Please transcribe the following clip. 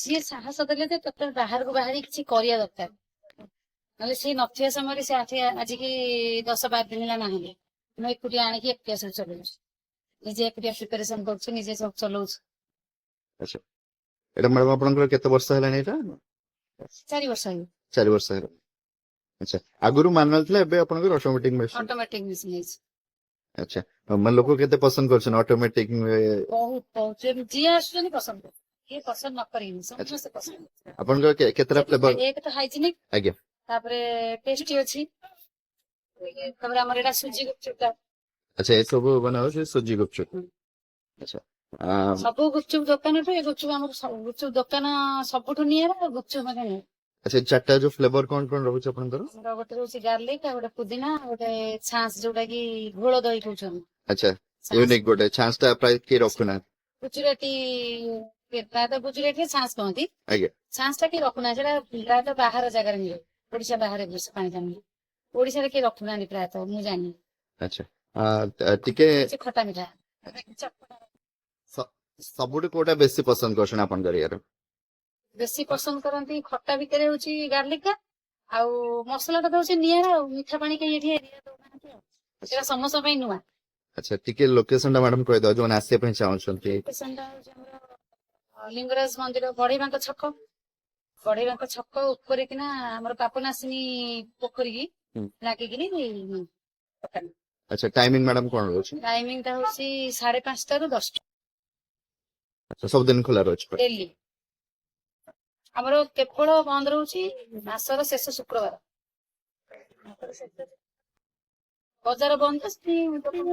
ସିଏ ସାହସ ଦେଲେ ଯେ ତତେ ବାହାରକୁ ବାହାରି କିଛି କରିବା ଦରକାର। ନହେଲେ ସିଏ ନଥିବା ସମୟରେ, ସେ ଆଜି ଆଜିକି 10-12 ଦିନ ହେଲା ନାହାନ୍ତି, ମୁଁ ଏକୁଟିଆ ଆଣିକି ଏକୁଟିଆ ସବୁ ଚଲଉଛି। ନିଜେ ଏକୁଟିଆ ପ୍ରିପାରେସନ କରୁଛି, ନିଜେ ସବୁ ଚଲଉଛି। ଆଚ୍ଛା, ଏଇଟା ମ୍ୟାଡାମ ଆପଣଙ୍କର କେତେ ବର୍ଷ ହେଲାଣି ଏଇଟା? 4 ବର୍ଷ ହେଇଗଲା। 4 ବର୍ଷ ହେଲାଣି। ଆଚ୍ଛା, ଆଗରୁ ମାନୁଆଲ ଥିଲା, ଏବେ ଆପଣଙ୍କର ଅଟୋମେଟିକ ମେସିନ? ଅଟୋମେଟିକ ମେସିନ ହେଇଛି। ଆଚ୍ଛା, ମାନେ ଲୋକ କେତେ ପସନ୍ଦ କରୁଛନ୍ତି ଅଟୋମେଟିକ? ବହୁତ ବହୁତ। ଯିଏ ଆସୁଛନ୍ତି ପସନ୍ଦ କରୁଛନ୍ତି। କିଏ ପସନ୍ଦ ନ କରିବେନି, ସମସ୍ତେ ପସନ୍ଦ କରୁଛନ୍ତି। ଆପଣଙ୍କର କେତେଟା ଫ୍ଲେଭର? ଏକ ତ ହାଇଜିନିକ। ତାପରେ ଟେଷ୍ଟି ଅଛି। ତାପରେ ଆମର ଏଇଟା ସୁଜି ଗୁପଚୁପ ଟା। ଆଚ୍ଛା, ଏସବୁ ବନା ହଉଛି ସୁଜି ଗୁପଚୁପ। ଆଚ୍ଛା। ସବୁ ଗୁପଚୁପ ଦୋକାନଠୁ ଏ ଗୁପଚୁପ ଆମର ସବୁ ଗୁପଚୁପ ଦୋକାନ ସବୁଠୁ ନିଆରା ଆଉ ଗୁପଚୁପ ମଧ୍ୟ ନିଆରା। ଆଚ୍ଛା, ଏ ଚାରିଟା ଯୋଉ ଫ୍ଲେଭର କଣ କଣ ରହୁଛି ଆପଣଙ୍କର? ଆମର ଗୋଟେ ରହୁଛି ଗାର୍ଲିକ, ଆଉ ଗୋଟେ ପୁଦିନା, ଆଉ ଗୋଟେ ଛାଁସ, ଯୋଉଟା କି ଘୋଳ ଦହି କହୁଛନ୍ତି। ଛାଁସ। ୟୁନିକ୍ ଗୋଟେ ଛାଁସ ଟା, ପ୍ରାୟ କିଏ ରଖୁନାହାନ୍ତି। ଗୁଜୁରାତି, ପ୍ରାୟତଃ ଗୁଜୁରାତିରେ ଛାଁସ କହନ୍ତି। ଛାଁସ ଟା କିଏ ରଖୁନାହାନ୍ତି। ସେଟା ପ୍ରାୟତଃ ବାହାର ଜାଗାରେ ମିଳେ, ଓଡିଶା ବାହାରେ ବେଶୀ ପାଣି ମିଳେ। ଓଡିଶାରେ କିଏ ରଖୁନାହାନ୍ତି ପ୍ରାୟତଃ, ମୁଁ ଜାଣିନି। ଆଚ୍ଛା, ଟିକେ କିଛି ଖଟା ମିଠା ଚଟପଟା। ସବୁଠୁ କୋଉଟା ବେଶୀ ପସନ୍ଦ କରୁଛନ୍ତି ଆପଣଙ୍କର ଇଏର? ବେଶୀ ପସନ୍ଦ କରନ୍ତି ଖଟା ଭିତରେ ହଉଛି ଗାର୍ଲିକ ଟା, ଆଉ ମସଲା ଟା ତ ହଉଛି ନିଆରା। ଆଉ ମିଠା ପାଣି କେହି ଏଠି ଏରିଆ ଦଉନାହାନ୍ତି, ଆଉ ସେଟା ସମସ୍ତଙ୍କ ପାଇଁ ନୂଆ। ଆଚ୍ଛା, ଟିକେ ଲୋକେସନ ଟା ମ୍ୟାଡାମ କହିଦବା, ଯୋଉମାନେ ଆସିବା ପାଇଁ ଚାହୁଁଛନ୍ତି। ଲୋକେସନ ଟା ହଉଛି ଆମର ଲିଙ୍ଗରାଜ ମନ୍ଦିର, ବଢେଇବାଙ୍କ ଛକ। ବଢେଇବାଙ୍କ ଛକ ଉପରେ କିନା ଆମର ପାପନାସିନୀ ପୋଖରୀ କି ଲାଗିକିନି ଦୋକାନ। ଆଚ୍ଛା, ଟାଇମିଂ ମ୍ୟାଡାମ କଣ ରହୁଛି? ଟାଇମିଂ ଟା ହଉଛି 5:30ରୁ 10ଟା। ଆଚ୍ଛା, ସବୁଦିନ ଖୋଲା ରହୁଛି? ଡେଲି। ଆମର କେବଳ ବନ୍ଦ ରହୁଛି ମାସର ଶେଷ ଶୁକ୍ରବାର। ମାସର ଶେଷ ବଜାର ବନ୍ଦ, ସେଠି ଦୋକାନ।